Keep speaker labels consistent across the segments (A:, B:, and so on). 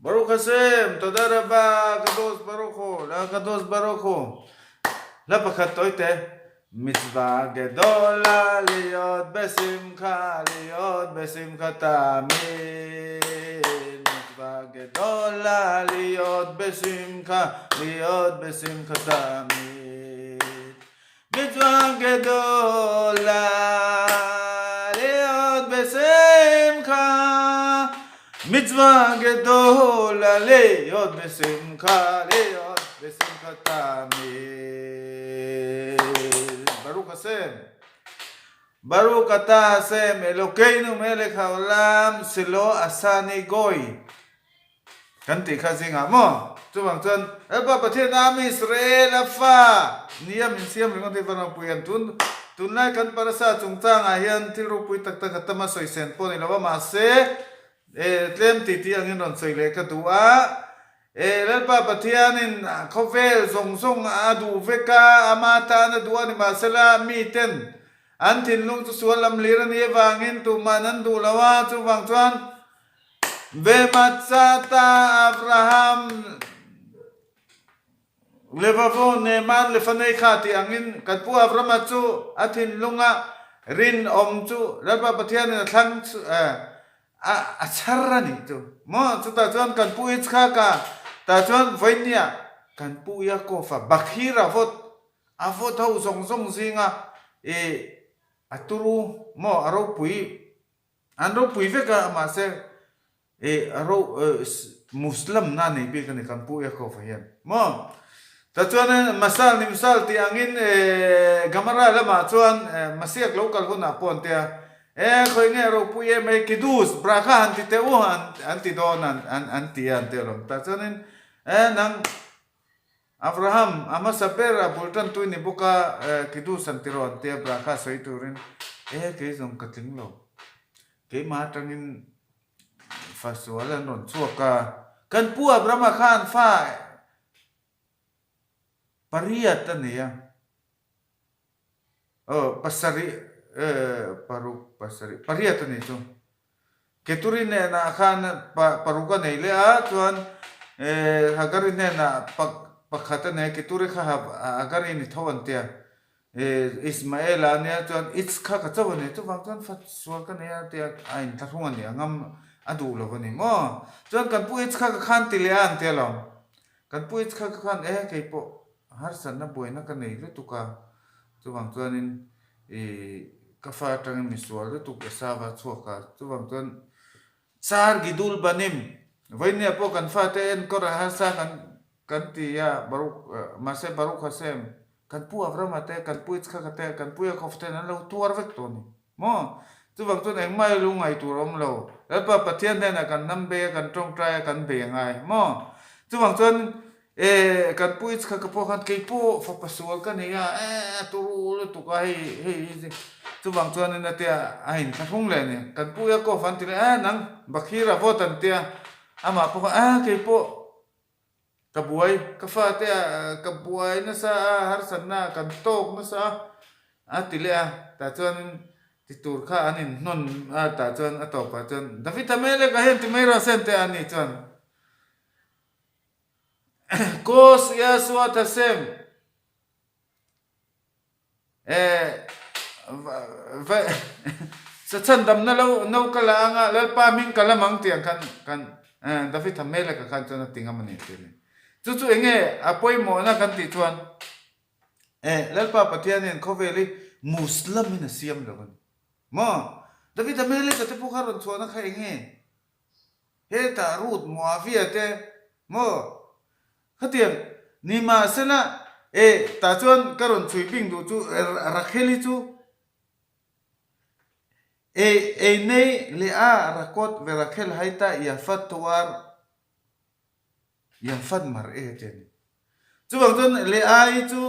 A: Baruch Hashem, Toda Rabba, Kadosh Baruch Hu, La Kadosh Baruch Hu. Hla pakhat tawi te, Mitzvah gedola liyot besimcha, liyot besimcha tamid. Mitzvah gedola liyot besimcha, liyot besimcha tamid. Mitzvah gedola liyot besimcha, Mitzvah gedola liyot besimcha, liyot besimcha tamid. Baruch Hashem. Baruch ata Hashem Elokeinu melech haolam shelo asani goy. Kan tih kha zingah maw? Chuvang chuan, Lalpa Pathian am Israel a fa nia min siam ringawt hi va ropui em? Tun tunlai kan parasa chungchangah hian thil ropui tak tak a tam a sawi sen pawh ni lo a, mahse e tlem tih tih angin rawn sawi leh ka duh a. E Lalpa Pathianin khawvel zawng zawng a duh vek a, ama tan a duh a ni mahsela miten an thinlung chu sual lam hlir a nih avangin tuhman an duh lo a, chuvang chuan Vematsata Abraham Levavo Neman Lefanei kha tih angin kan pu Abrahama chu a thinlunga rinawm chu Lalpa Pathianin a thlang a chhar a nih chu maw? Chutah chuan kan pu Yitzhaka tah chuan vawinia kan pu Yaakova Bakhira vawt a vawt ho zawng zawng zinga i a turu maw a ropui An ropui vek a, mahse eh a ro eh Muslim na nei bik a ni kan Pu Yaakov-a hian maw? Tah chuan Masal Nimsal tih angin eh Gamara lamah chuan eh Masiak lo kal hunah pawh an ti a, eh khawi nge a ropui em ai Kidus Brakha han ti teh u an an ti dawn an an an ti a an ti alawm. Tah chuanin eh nang Abraham, a hmasa ber a bul tan tui ni bawk a, Kidus an ti rawh an ti a, Brakha sawi turin, E, kei zawng ka tling lo. Keimah atangin fa sual an rawn chhuak a. Kan pu Abrahama khan fa pariat a nei a. Aw, pasarih, paruk, pasarih, pariat a nei chu. Keturi hnenah khan paruk a nei leh a, chuan Hagari hnenah pakhat a nei a, Keturi kha Hagari ni tho an tia. Ismaela a nia chuan Itzhak ka chauh a ni, chuvang chuan fa sual ka nei a tia a inthlahrung a ni, a ngam a duh lo a ni maw? Chuan kan pu Itzhak khan ti leh a an tia lo. Kan pu Itzhak khan e keipawh harsatna buaina ka nei lutuk a, chuvang chuanin I ka fa atangin mi sual lutuk Esava chhuak a, chuvang chuan Char Gidul Banim, vawinia pawh kan fate enkawl a harsa kan kan ti a, Baruch, mahse Baruch Hashem, kan pu Avrama te, kan pu Yitzchaka te, kan pu Yaakov ten an lo tuar vek tawh a ni maw? Chuvang chuan engmah i lu ngai tur a awm lo, Lalpa Pathian hnenah kan hnam bei a, kan tawngtai a, kan bei a ngai maw? Chuvang chuan E, kan pu Itzhak ka pawh khan kei pawh fapa sual ka nei a, e a turu lutuk a hei hei hi chuvang chuanin a tia a inthlahrung leh a ni. Kan pu Yaakov an ti leh a, e nang Bakhira vawt an tia, amah pawh khan e kei pawh ka buai, ka fate ah ka buai nasa a, harsatna kan tawk nasa a, a ti leh a, tah chuanin ti tur kha an inhnawn a, tah chuan a tawpah chuan David Amelek-a hian ti mai rawh se an ti a, ani chuan. Kos Yahshua Hashem Sachhandamna lo no ka la anga Lalpa hming ka lam ang tih ang khan kan David Hameleka khan chuan a ti ngam a ni tih a ni. Chu chu enge a pawimawhna kan tih chuan Lalpa Pathianin khawvel hi Muslim in a siam lo a ni. Maw? David Hameleka te pawh kha rawn chhuahna kha enge? Hetah Ruth Moavia te maw? Khatiang ni mahsela e tah chuan ka rawn chhui bing duh chu Rachel-i chu e ei nei leh a Rakot ve Rachel haita Yafat tuar Yafat mar e ti a ni. Chuvang chuan Leai chu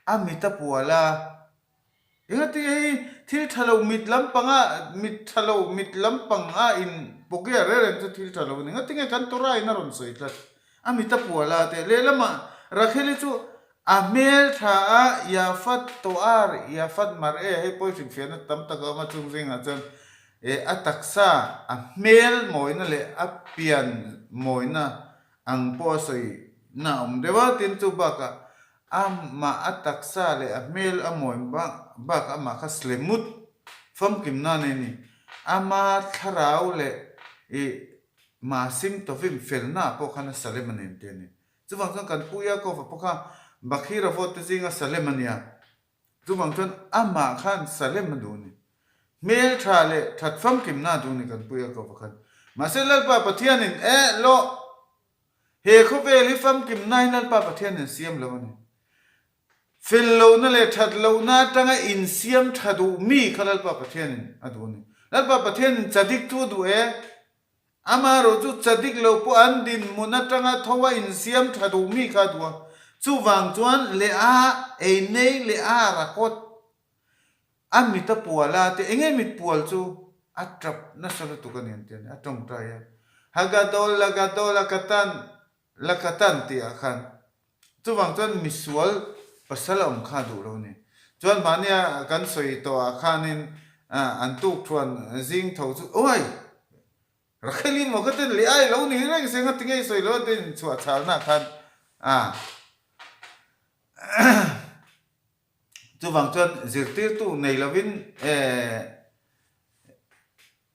A: a mit a pual a, engati hei thil tha lo mit lampanga mit tha lo mit lampanga in pawkea reng reng chu thil tha lo a ni. Engati nge kan Torah in a rawn sawi tlat? A mit a pual a teh lehlamah Rachel-i chu a hmel tha a, Yafat Toar, Yafat Mar'e, hei pawh i hrilhfiahna tam tak a awm a chung zingah chuan. A taksa, a hmel mawina leh a pian mawina ang pawh a sawi na a awm deuh a, tin chu bakah amah a taksa leh a hmel a mawi bakah amah kha slemut famkimna a nei a ni. Ama thlarau leh ih Masim Tovim felna pawh khan a Salem a nei an ti a ni. Chuvang chuan kan pu Yaakov-a pawh kha Bakhira vote zinga Salem a nia. Chuvang chuan amah khan Salem a duh a ni. Hmel tha leh that famkimna a duh a ni kan pu Yaakov-a khan. Mahse Lalpa Pathianin eh lawh! He khawvel hi famkimna hi Lalpa Pathianin siam lo a ni. Fel lohna leh that lohna atanga insiam tha duh mi kha Lalpa Pathianin a duh a ni. Lalpa Pathianin chadik chu a duh e. Amaherawh chu chadik lo pawh an dinhmun atanga tho a insiam tha duh mi kha a duh a. Chuvang chuan leh a ei nei leh a rakawt a mit a pual a te enge mit pual chu a tap nasa lutuk a ni an ti a ni. A tawngtai a. Hagadol lagadol akatan Lakatan tih ah khan chuvang chuan misual pasal a awm kha duh lo ni. Chuan mahnia kan sawi tawh ah khanin an tuk thuan zing tho chu Uai! Rachel-i maw ka ten leh ai lo ni reng se nga tinge i sawi lo a tin chhuah chhalna ah khan a chuvang chuan zirtirtu nei lovin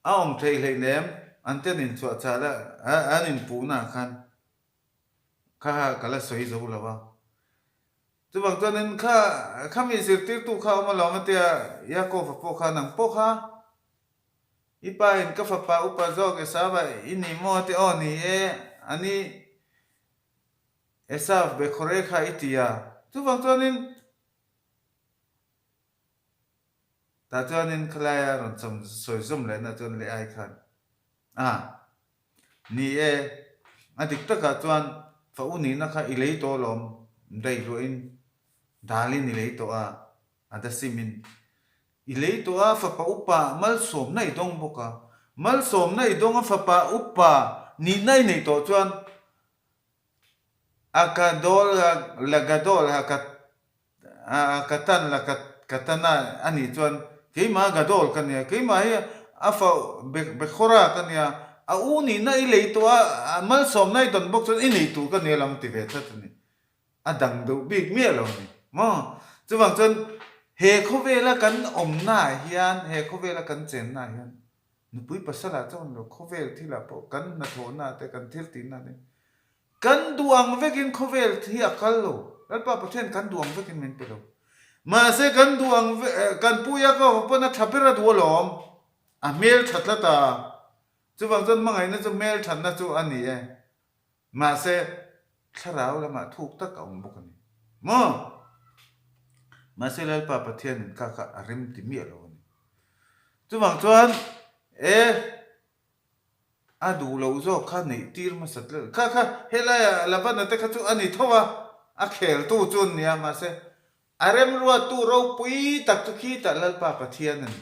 A: A awm theih hleinem, an ten inchhuah chal a, an inpuhna ah khan kha ka la sawi zo lo a. Chuvang chuanin kha khami zirtirtu kha a awm alawm a tia Yaakov-a pawh kha nang pawh kha i pa in ka fapa upa zawk Esau-a i ni maw a ti aw ni e, a ni Esau Bekhore kha i ti a. Chuvang chuanin Tah chuanin khalaia rawn chawm sawi zawm lehna chuan leh ai khan a ni e, a dik takah chuan fa u nihna kha i lei tawh alawm, daihluahin dalin i lei tawh a, a dasimin i lei tawh a, fapa upa malsawmna i dawng bawk a, malsawmna i dawng a fapa upa nihna i neih tawh chuan A ka dawl la ka dawl a ka a ka tan la ka ka tan a a nih chuan keimah ka dawl ka nia keimah hi a fa Bekhora ka nia a u nihna i lei tawh a a malsawmna i dawn bawk chuan i nei tur ka nia lam ti ve tlat a ni a dang deuh bik miah lo a ni maw chuvang chuan he khawvela kan awmna ah hian he khawvela kan chenna ah hian Nupui pasal ah chuan lo khawvel thil ah pawh kan hnathawhna te kan thil tihna te kan duh ang vekin khawvel hi a kal lo. Lalpa Pathian kan duh ang vekin min pe lo. Mahse kan duh ang kan pu Yaakova pawn a tha ber a duh alawm. A hmel tha tlat a. Chuvang chuan hmangaihna chu hmel thatna chu a ni e. Mahse thlarau lamah thuk tak a awm bawk a ni. Maw? Mahse Lalpa Pathianin kha kha a rem ti miah lo a ni. Chuvang chuan e a duh loh zawk kha neih tir hmasa tlel. Kha kha helaiah Labana te kha chu a ni tho a, a kheltu chu an ni a, mahse a remruattu ropui tak chu khitah Lalpa Pathian a ni.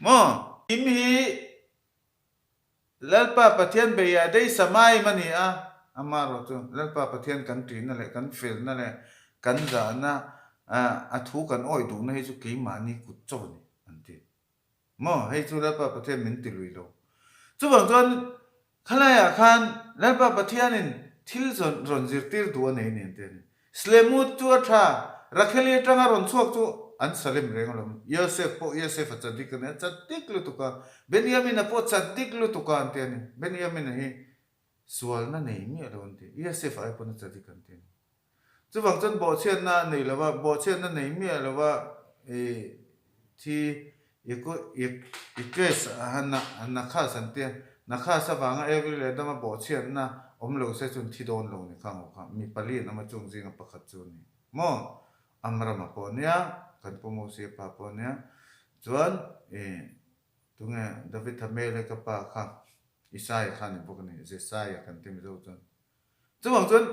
A: Maw? Kim hi Lalpa Pathian beia dei samaim a ni a, amaherawh chu Lalpa Pathian kan ṭihna leh kan felna leh kan zahna a thu kan awih duhna hi chu keimahni kut chaw a ni an ti. Maw hei chu Lalpa Pathian min ti lui lo. Chuvang chuan khalaiah khan Lalpa Pathianin thil rawn zirtir duh a nei nen te a ni. Slemut chu a tha, Rakheli atanga rawn chhuak chu an Salem reng alawm. Yosef pawh Yosef a chadik a ni, a chadik lutuk a. Benjamin-a pawh chadik lutuk a an ti a ni. Benjamin-a hi sualna nei miah lo an ti. Yosef ai pawn a chadik an ti a ni. Chuvang chuan bawhchhiatna a nei lo va, bawhchhiatna nei miah lo va i thi Ikes Nakhas an ti a, Nakhas avanga Evri leh Adama bawhchhiatna awm lo se chuan thi dawn lo ni kha ang kha, mi pali an awm a chung zinga pakhat chu a ni maw? Amrama pawh a nia, kan pu Mosia pa pawh a nia, chuan tunge David Hameleka pa kha Isaia kha a ni bawk a ni, Jesaia kan ti Mizo chuan. Chuvang chuan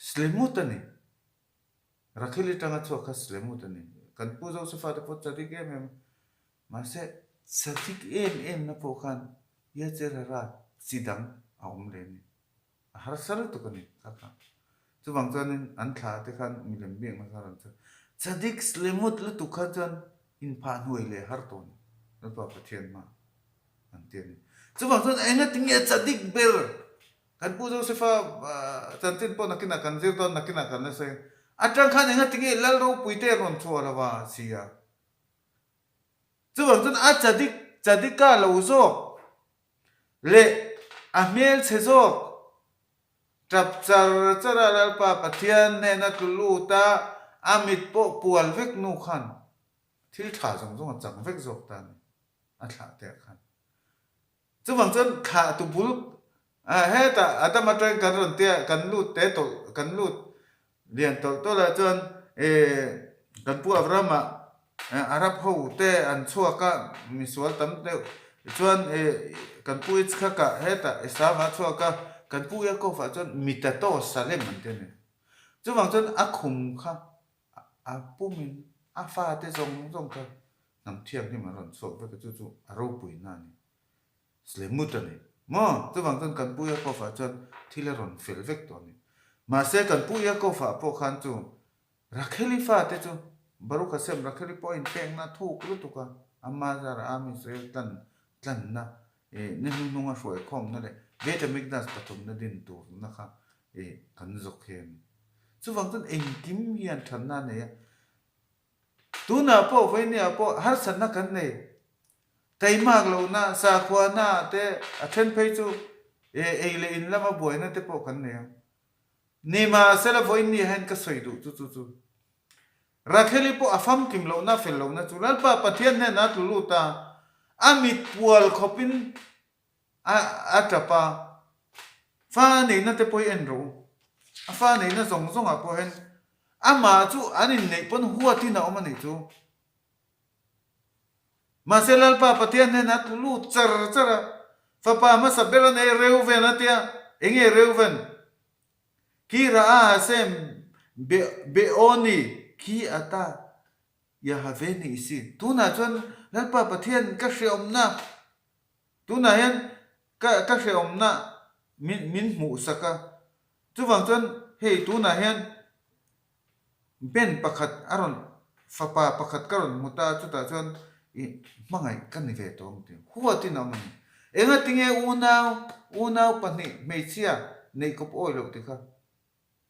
A: Slemut a ni. Rakheli tanga chhuak kha Slemut a ni. Kan pu Josefa te pawh chadik em em a, mahse chadik em em na pawh khan Yacherara chi dang a awm leh a ni. A harsa lutuk a ni kha kha. Chuvang chuanin an thla te khan milem biakna kha rawn chhuak. Chadik Slemut lutuk kha chuan inphah hnuai leh har tawh a ni. Lalpa Pathian hma an ti a ni. Chuvang chuan engatinge chadik ber kan Pu Joseph-a chanchin pawh nakinah kan zir dawn nakinah kan la sawi atang khan engatinge Lal ropui te rawn chhuah lo a si a. Chuvang chuan a chadik chadika lo zawk leh a hmelchhe zawk tap char char a Lalpa Pathian hnena tlu lut a a mit pawh pual vek nu khan thil tha zawng zawng a chang vek zawk ta a ni a thlah te ah khan. Chuvang chuan thlah tu bul hetah Adam atangin kan rawn tia kan lut te tawlh kan lut lian tawlh tawlh ah chuan kan pu Abraham ah Arab ho te an chhuak a misual tam deuh chuan kan pu Yitzhak ah hetah Esau a chhuak a kan pu Yaakov ah chuan Mitato Salem an ti a ni. Chuvang chuan a khum kha A pumin a fate zawng zawng kha hnam thianghlim an rawn chhuak vek a, chu chu a ropuina a ni. Slemut a ni maw? Chuvang chuan kan Pu Yaakov-ah chuan thil a rawn fel vek tawh a ni. Mahse kan Pu Yaakov-ah pawh khan chu Rachel-i fate chu Baruch Hashem Rachel-i pawh a inpekna thuk lutuk a, ama zarah Am Israel tlan tlanna ih ni hnuhnunga hruaikhawmna leh Beit HaMikdash pathumna din turna kha ih kan zawk hi a ni. Chuvang chuan engkim hian thatna a nei a, tunah pawh vawinia pawh harsatna kan nei, taimak lohna, sakhuana te a then phei chu ei leh in lama buaina te pawh kan nei a. Nimahsela vawinia hian ka sawi duh chu chu chu Rachel-i pawh a famkim lohna fel lohna chu Lalpa Pathian hnenah a tlu lut a, a mit pual khawpin A a tap a, fa neihna te pawh hi en rawh u. A fa neihna zawng zawngah pawh hian amah chu an inneih pawn huatin a awm a nih chu. Mahse Lalpa Pathian hnenah a tlu lut char char a, fapa hmasa ber a nei Reuven a tia, enge Reuven? Ki Ra'a Hasem Beoni khi ata Yahave ni isi. Tunah chuan Lalpa Pathian ka hreawmna Tunah hian ka ka hrehawmna min min hmuhsak a, chuvang chuan hei tunah hian ben pakhat a rawn fapa pakhat ka rawn hmu ta a, chutah chuan ih hmangaih ka ni ve tawh ang tih huatin a awm a ni. Engatinge unau unau pahnih hmeichhia neih kawp awi loh tih kha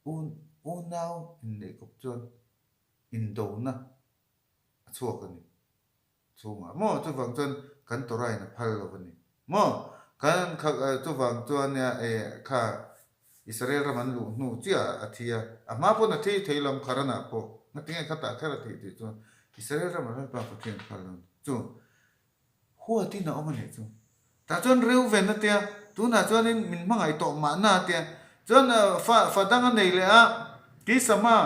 A: un unau inneih kawp chuan indona a chhuak a ni. Chhungah maw chuvang chuan kan Torah in a phal lo a ni maw? Kan kha chuvang chuan nia e kha Israel ram an luh hnu chiah a thi a, a hma pawn a thi thei lo ang Kharanah pawh ngatinge khatah kher a thih tih chuan Israel ram a Lalpa Pathian phal lo a ni. Chu huatin a awm a nih chu. Tah chuan Reuven a tia, tunah chuanin min hmangaih tawh mahna a tia. Chuan fa fa dang a nei leh a, Keisama,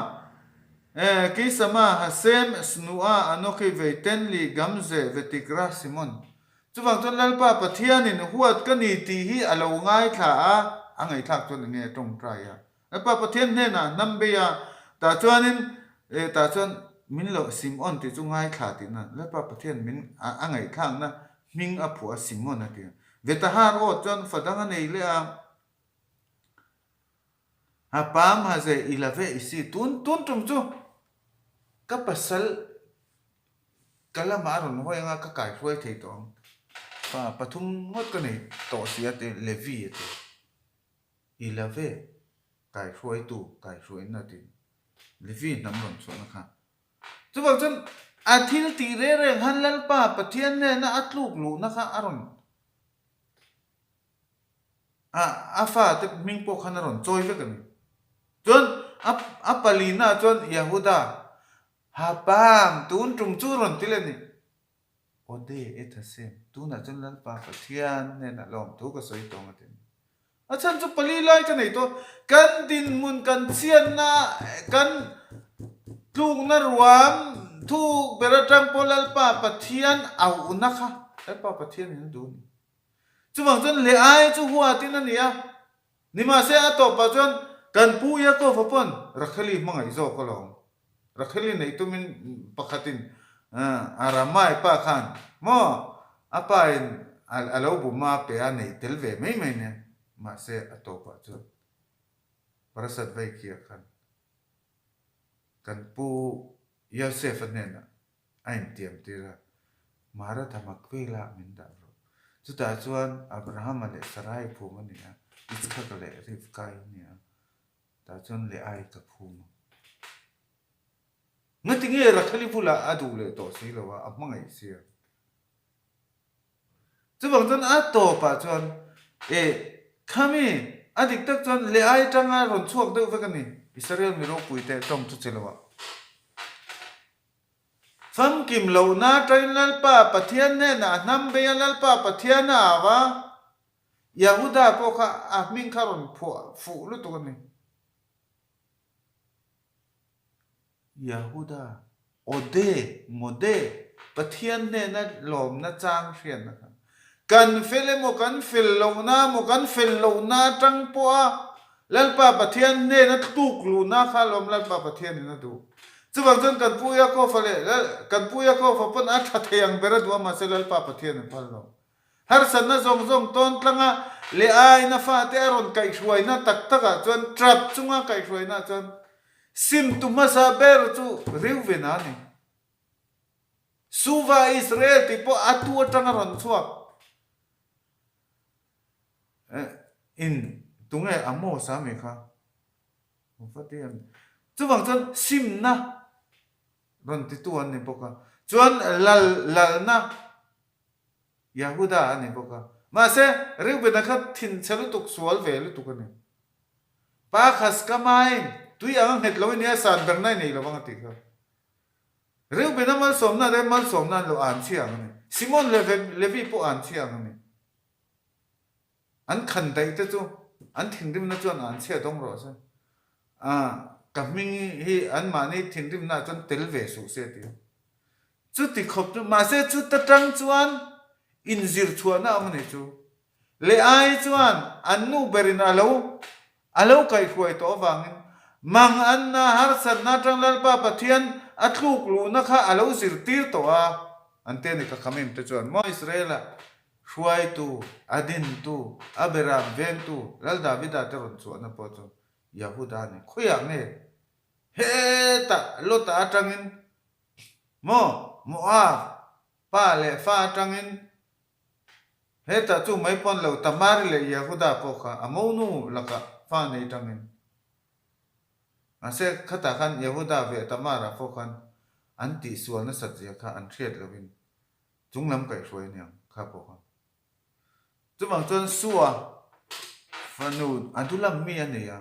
A: eh, Keisama, Hasem, Snua, Anokhi, Veitenli, Gamze, Vetikra, Simon. Chuvang chuan Lalpa Pathianin huat ka ni tih hi a lo ngaithla a, a ngaihthlak chuan enge a tawngtai a. Lalpa Pathian hnenah hnam bei a, tah chuanin, eh, tah chuan min lo Simon tih chu ngaithla tihna, Lalpa Pathian min a a ngaihthlakna hming a phuah a Simon a ti a. Vetahar aw chuan fa dang a nei leh a, Ha pam ha ze i la ve i si, tun tun tum chu ka pasal ka lamah a rawn hawi anga ka kaihruai thei tawh ang, fa pathum ngawt ka nei tawh si a ti, Levi a ti. I la ve, kaihruaitu, kaihruaina tih Levi hnam rawn chhuahna kha. Chuvang chuan a thil tih reng reng khan Lalpa Pathian hnena a tluk luhna kha a rawn a a fate hming pawh khan a rawn chawi vek a ni. Chuan a a palina chuan Yehuda, Hapam, tun tum chu rawn ti leh a ni. Awde e Thasem, tunah chuan Lalpa Pathian hnenah lawmthu ka sawi tawng a ti. A chhan chu pali lai ka nei tawh. Kan dinhmun kan chhiatna, kan tlukna ruam thuk ber atang pawh Lalpa Pathian auhna kha Lalpa Pathian in a duh a ni. Chuvang chuan leh ai chu huatin a ni a. Nimahse a tawpah chuan kan pu Yaakov-a pawn Rachel-i hmangaih zawk alawm. Rachel-i neih tumin pakhatin Aramai pa khan maw a pa in a lo bum a pe a neih tel ve mai mai nia. Mahse a tawpah chuan Parasat Vaikhia khan kan pu Yosef-a hnenah a intiam tir a. Maratha Makpela min dah rawh. Chutah chuan Abrahama leh Sarai phum a ni a, Yitzchaka leh Rivkai a ni a, tah chuan Leai ka phum a. Ngatinge Rakheli bulah a duh leh tawh si lo a, a hmangaih si a. Chuvang chuan a tawpah chuan e khami a dik tak chuan Leai atanga rawn chhuak deuh vek a ni, Israel mi ropui te tawng chu che lo ah. Famkim lohna atangin Lalpa Pathian hnenah a hnam bei a, Lalpa Pathian a au a, Yahuda pawh kha a hming kha rawn phuah fuh lutuk a ni. Yahuda, Ode, Mode, Pathian hnena lawmna chang hriatna kha kan fel emaw kan fel lohna emaw kan fel lohna atang pawha Lalpa Pathian hnena tluk luhna kha lawm Lalpa Pathianin a duh. Chuvang chuan kan Pu Yaakova leh kan Pu Yaakova pawn a tha thei ang ber a duh a mahse Lalpa Pathian a phal lo. Harsatna zawng zawng tawn tlanga leh aina fate a rawn kaihhruaina tak takah chuan trap chunga kaihhruaina chuan simtu hmasa ber chu Reuven a ni. Suva Israel tih pawh a tu atanga rawn chhuak in tunge Amos a mi kha? Chuvang chuan simna rawn titu an ni bawk a. Chuan lal lalna Yahuda a ni bawk a. Mahse, Reuben-a kha thinchhe lutuk, sual ve lutuk a ni. Pa khas ka main, tui ang a nghet lo i nia, san berna i nei lo vang a tih kha. Reuben-a malsawmna leh malsawmna an lo an chhia ang a ni. Simon leh Levi pawh an chhia ang a ni. An khan daih te chu an thinrimna chuan an chhia dawng rawh se. A, ka hming hi anmahni thinrimna ah chuan tel ve suh se a ti a. Chuti khawp chu, mahse chuta tang chuan inzir chhuahna awm a ni chu. Leh ai chuan an nu berin a lo a lo kaihhruai tawh avangin mang anna harsatna atang Lalpa Pathian a tluk luhna kha a lo zirtir tawh a, an ti a ni ka khamim te chuan maw Israel-a hruaitu, a dintu, a beram vengtu Lal Davida te rawn chhuahna pawh chu Yahuda a ni. Khawiah nge hetah Lota atangin maw Moab pa leh fa atangin hetah chu mai pawn lo Tamari leh Yahuda pawh kha a monu lakah fa nei tangin mahse khatah khan Yahuda ve Tamara pawh khan an tihsual nasat zia kha an hriat lovin Chung lam kaihhruai aniang kha pawh kha. Chuvang chuan Sua fanu a dulam mi a nei a,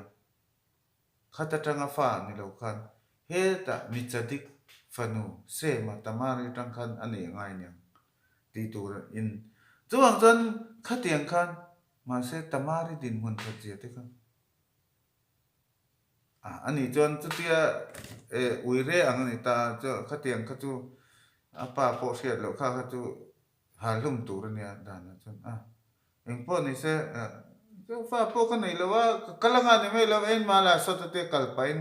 A: khat atanga fa ni lo khan hetah Michadik fanu Sema Tamari atang khan a nei angai aniang tih tur in. Chuvang chuan khatiang khan mahse Tamari dinhmun that zia te kha A ni chuan chutia eh ui re ang a ni ta a, chu khatiang kha chu a pa pawh hriat loh kha kha chu hal hlum tur a nia danah chuan a engpawh ni se eh chu fa pawh ka nei lo a, ka kal anga ni mai lo engmah la sawt a tia kal pahin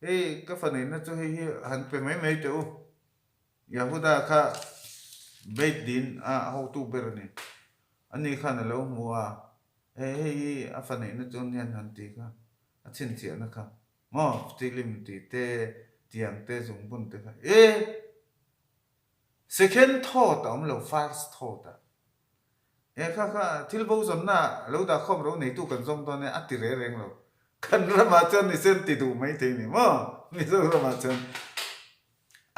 A: hei ka fa neihna chu hei hi han pe mai mai teh u Yahuda kha Beit Din a hotu ber a ni, ani khan a lo hmu a. He hei hi a fa neihna chu anian han tih kha a chhinchhiahna kha maw tilim tih te tiang te zungbun te kha e second thought a awm lo first thought ah he kha kha thil bo zawnna lo dah khawm ro neitu kan zawng dawn e a ti reng reng lo kan ramah chuan ni sen ti duh mai thei ni maw Mizoramah chuan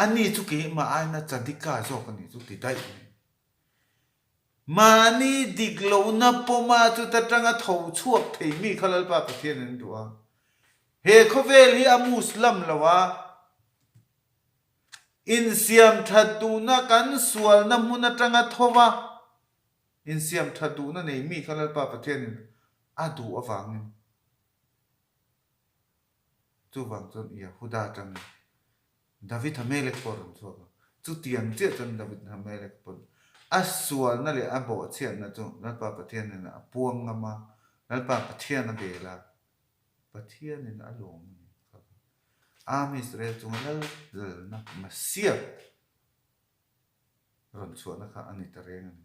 A: ani chu keimah aina chadika zawk a nih chu ti daih mai. Mahni dik lohna pawma chuta tanga tho chhuak thei mi kha Lalpa Pathian an duh a. He khawvel hi a Muslam lo a, insiam that duhna kan sualna hmun atanga tho va, insiam that duhna nei mi kha Lalpa Pathianin a duh avangin chuvang chuan Yahuda atangin David Hamelek pawh a rawn chhuak a, chutiang chiah chuan David Hamelek pawn a sualna leh a bawhchhiatna chu Lalpa Pathianin a puang ngam a, Lalpa Pathian a bel a, Pathianin a lawm a ni kha kha. Am Israel chunga lal lalna Masiah rawn chhuahna kha a ni ta reng a ni.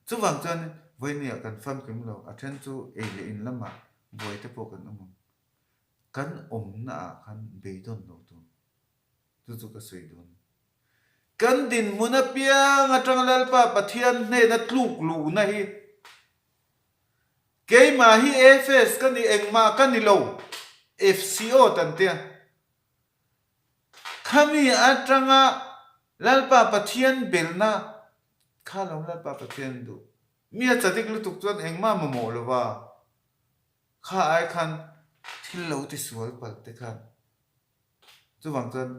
A: Chuvang chuan vawinia kan famkim lo, a then chu ei leh in lamah buai te pawh kan awm ang. Kan awmna ah khan beidawn lo tur. Chu chu ka sawi dawn. Kan dinhmun apiang atanga Lalpa Pathian hnena tluk luhna hi keimah hi Efes ka ni engmah ka ni lo, FCO tan tia. Khami atanga Lalpa Pathian belhna kha lo Lalpa Pathian duh. Mi a chadik lutuk chuan engmah mamawh lova kha ai khan thil lo ti sual palh te khan chuvang chuan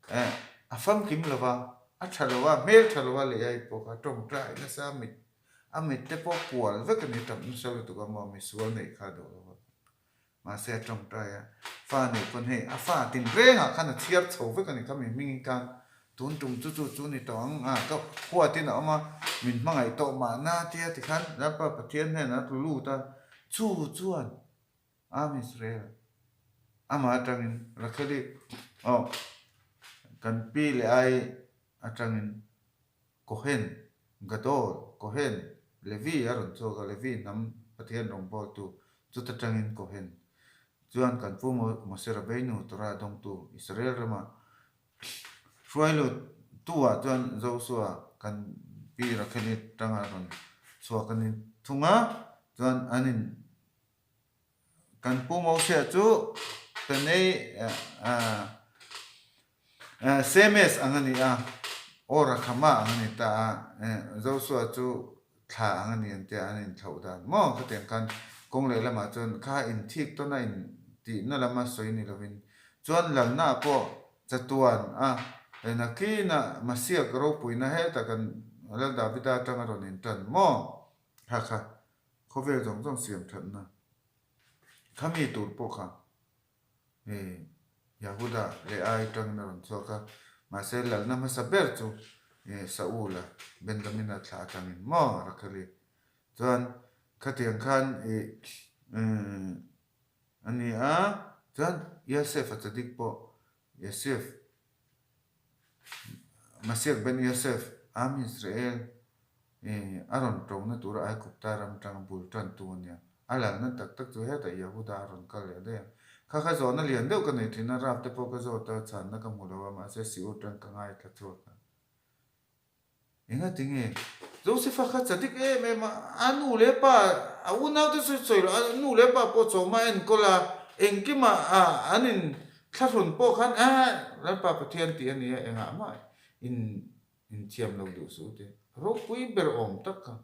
A: eh a famkim lova a tha lova hmel tha lova leh ai pawh kha tawngtai nasa a mit a mit te pawh kual vek a ni tam nasa lutuk a maw misual neih kha duh lova. Mahse a tawngtai a, fa nei pawn hei a fa tinrengah khan a chhiar chho vek a ni kha mi hmingin khan tun tum chu chu chu ni tawh ang a ka huatin a awm a, min hmangaih tawh mahna tia tikhan Lalpa Pathian hnenah a tlu lut a, chu chuan Am Israel amah atangin Rakheli aw kan pi leh ai atangin Kohen, Gadol, Kohen, Levi a rawn chhuak a, Levi hnam Pathian rawngbawltu chuta tangin Kohen chuan kan pu Mose Rabbeinu Torah dawngtu Israel rama hruai lut tu ah chuan Joshua kan pi Rakheli tanga rawn chhuak a ni thung a, chuan an in Kan pu Moshe chu Tanei Semes ang a ni a, Orakhama ang a ni ta a, Joshua chu thla ang a ni an tia an inthlauh dan maw? Khatiang khan kawng lehlamah chuan kha inthik tawn a intihna lama sawi ni lovin chuan lalna pawh chatuan a nakinah Masiak ropuina hetah kan Lal Davida atanga rawn intan maw? Kha kha Khawvel zawng zawng siam thatna kha mi tur pawh kha hei Yahuda leh Ai tangin a rawn chhuak a, mahse lalna hmasa ber chu Saula Benjamina thlah atangin maw Rakheli chuan khatiang khan ih a ni a, chuan Yosef a chadik pawh Yosef Masiak Ben Yosef, Am Israel, i a rawn ṭona tura Aigupta ram ṭanga bul ṭantu a nia. A lalna tak tak chu hetah Yehuda a rawn kal leh daih a. Kha kha zawhna lian deuh ka nei ṭhin a, Raf te pawh ka zawt a, chhanna ka hmu lo a, mahse Siur ṭang ka ngaithla chhuak a. Engati nge? Josefa kha cha dik em em a, a nu leh pa, a unaute sawi sawi loh, a nu leh pa pawh chawhma a enkawl a, engkimah a an in thlahrun pawh khan eh Lalpa Pathian tih a ni a, engah mah in inthiam lo duh suh tih ropui ber awm tak kha.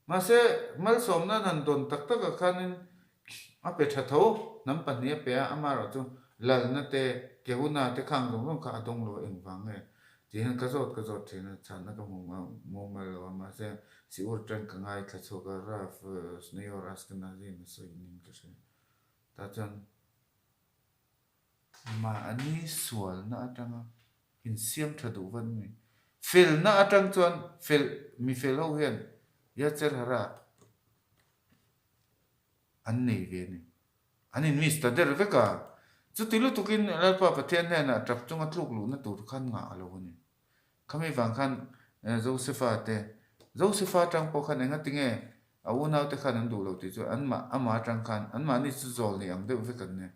A: Mahse, malsawmna an han dawn tak takah khanin a pe tha tho, hnam pahnih a pe a, amaherawh chu lalna te, kehuna te khang zawng zawng kha a dawng lo engvang nge tih hian ka zawt ka zawt thin a, chhanna ka hmu mumal lo a, mahse Siur tan ka ngaithla chhuak a, Rav Shneur Ashkenazi in a sawi nin ka hria. Tah chuan Mahni sualna atanga insiam tha duh vat mi. Felna atang chuan fel mi fel ho hian Yatzer Hara an nei ve a ni. An in miss ta der vek a. Chuti lutukin Lalpa Pathian hnenah tap chunga tluk luhna tur khan ngah a lo a ni. Khami vang khan Josefa te, Josefa atang pawh khan engati nge a unaute khan an duh lo tih chu anmah amah atang khan anmahni chu zawl nei ang deuh vek an nia.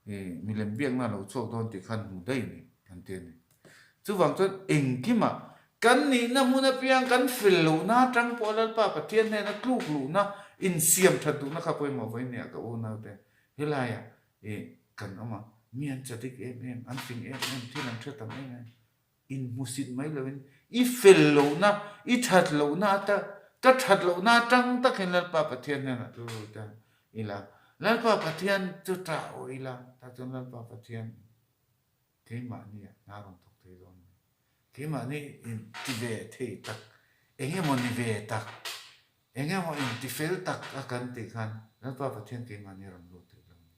A: I milem biakna a lo chhuak dawn tih khan hmu daih a ni an ti a ni. Chuvang chuan engkimah kan nihna hmun apiang kan fel lohna atang pawh Lalpa Pathian hnena tluk luhna insiam that duhna kha pawimawh vawiin nia ka unaute helaiah i kan awm a, mi an chadik em em, an fing em em, thil an hre tam em em. Inhmusit mai loin i fel lohna, i that lohna ata, ka that lohna atang tak hian Lalpa Pathian hnenah chu lut a ila. Lalpa Pathian chu tah awh ila, tah chuan Lalpa Pathian keimahni ah hna rawn thawk thei dawn a ni. Keimahni inti ve thei tak, eng emaw ni ve tak, eng emaw inti fel tak a kan tih khan Lalpa Pathian keimahni a rawn lut thei lo a ni.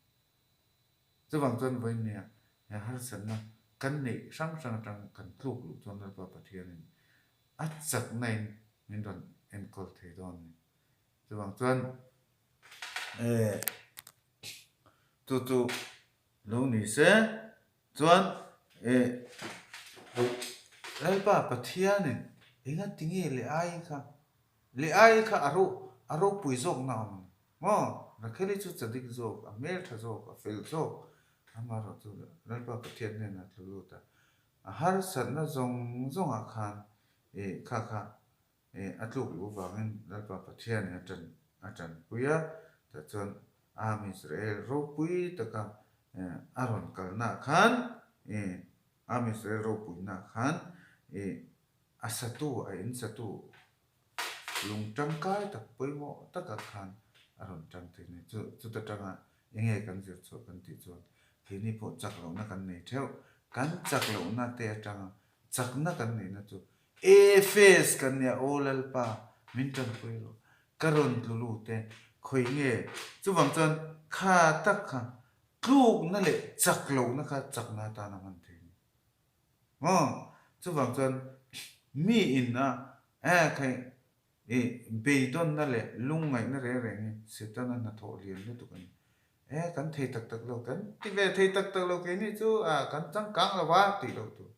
A: Chuvang chuan vawinia he harsatna kan neih hrang hrang atang kan tluk luh chuan Lalpa Pathianin a chaknain min rawn enkawl thei dawn a ni. Chuvang chuan eh chu chu lo ni se chuan eh Lalpa Pathianin engati nge leh ai kha leh ai kha a ro a ropui zawkna a awm a ni. Maw? Rakheli chu chadik zawk, a hmeltha zawk, a fel zawk, amaherawh chu Lalpa Pathian hnenah tlu lut a. A harsatna zawng zawngah khan ih kha kha ih a tluk luh vangin Lalpa Pathianin a ṭan a ṭanpui a, tah chuan Am Israel ropui taka a rawn kalnaah khan ih Am Israel ropuinaah khan ih a satu a in satu lung tangkai tak pawimawh takah khan a rawn tang thei a ni. Chu chuta tanga eng nge kan zir chhuah kan tih chuan keini pawh chak lohna kan nei theuh. Kan chak lohna te atanga chakna kan neihna chu Efes kan nia aw Lalpa min tanpui rawh ka rawn tlu lut e khawi nge chuvang chuan kha tak kha tlukna leh chak lohna kha chakna atan a hman thei a ni. Maw? Chuvang chuan mi in a eh kha i beidawnna leh lungngaihna reng reng hi Setana hnathawh lian lutuk a ni. Eh kan thei tak tak lo, kan ti ve thei tak tak lo keini chu ah kan changkang lo va tih loh tur.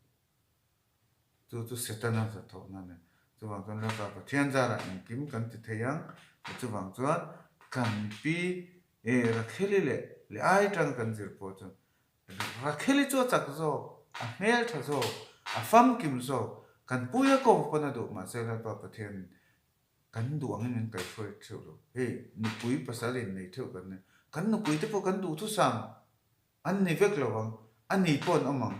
A: Chu chu Setana hnathawhna a ni. Chuvang chuan Lalpa Pathian zarah engkim kan ti thei ang. Chuvang chuan kan pi eh Rakheli leh leh ai tang kan zir pawh chuan Rakheli chu a chak zawk, a hmel tha zawk, a famkim zawk, kan pui a ko pawn a duh mahse Lalpa Pathianin kan duh angin min kaihruai theuh lo. Hei nupui pasal in nei theuh kan nia, kan nupui te pawh kan duhthusam an ni vek lo ang, a ni pawh an awm ang.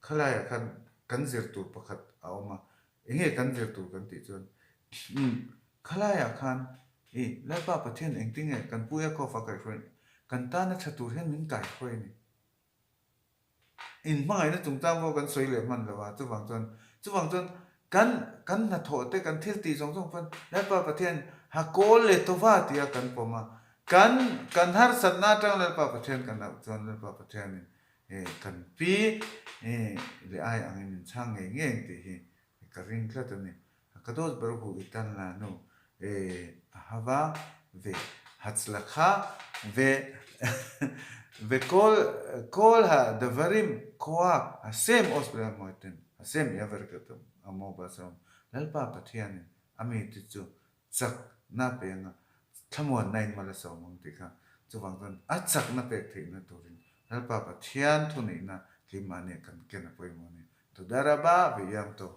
A: Khalaiah khan kan zir tur pakhat a awm a, enge kan zir tur kan tih chuan umm khalaiah khan i Lalpa Pathian engtinge kan Pu Yaakov a kaihhruai kan tana tha tur hian min kaihhruai a ni. Inhmangaihna chungchang pawh kan sawi leh hman lo a, chuvang chuan chuvang chuan kan kan hnathawh te kan thil tih zawng zawng pawn Lalpa Pathian ha kawl leh tawva tia kan pawm a, kan kan harsatna atang Lalpa Pathian kan auh chuan Lalpa Pathianin He kan pi leh ai angin min chhang ngei ngei ang tih hi ka ring tlat a ni. Hakadosh Baruch Hu itan lanu ahava ve hatzlakha ve ve kol kol ha davarim koach Hashem os be'amoetem Hashem yavarek amo ba'asarom Lalpa Pathianin a mite chu chakna penga thlamuanna in mal a sawm ang tih kha chuvang chuan a chakna pek theihna turin Lalpa Pathian thuneihna keimahni kan ken a pawimawh a ni. Toda Rabba ve Yom Tov.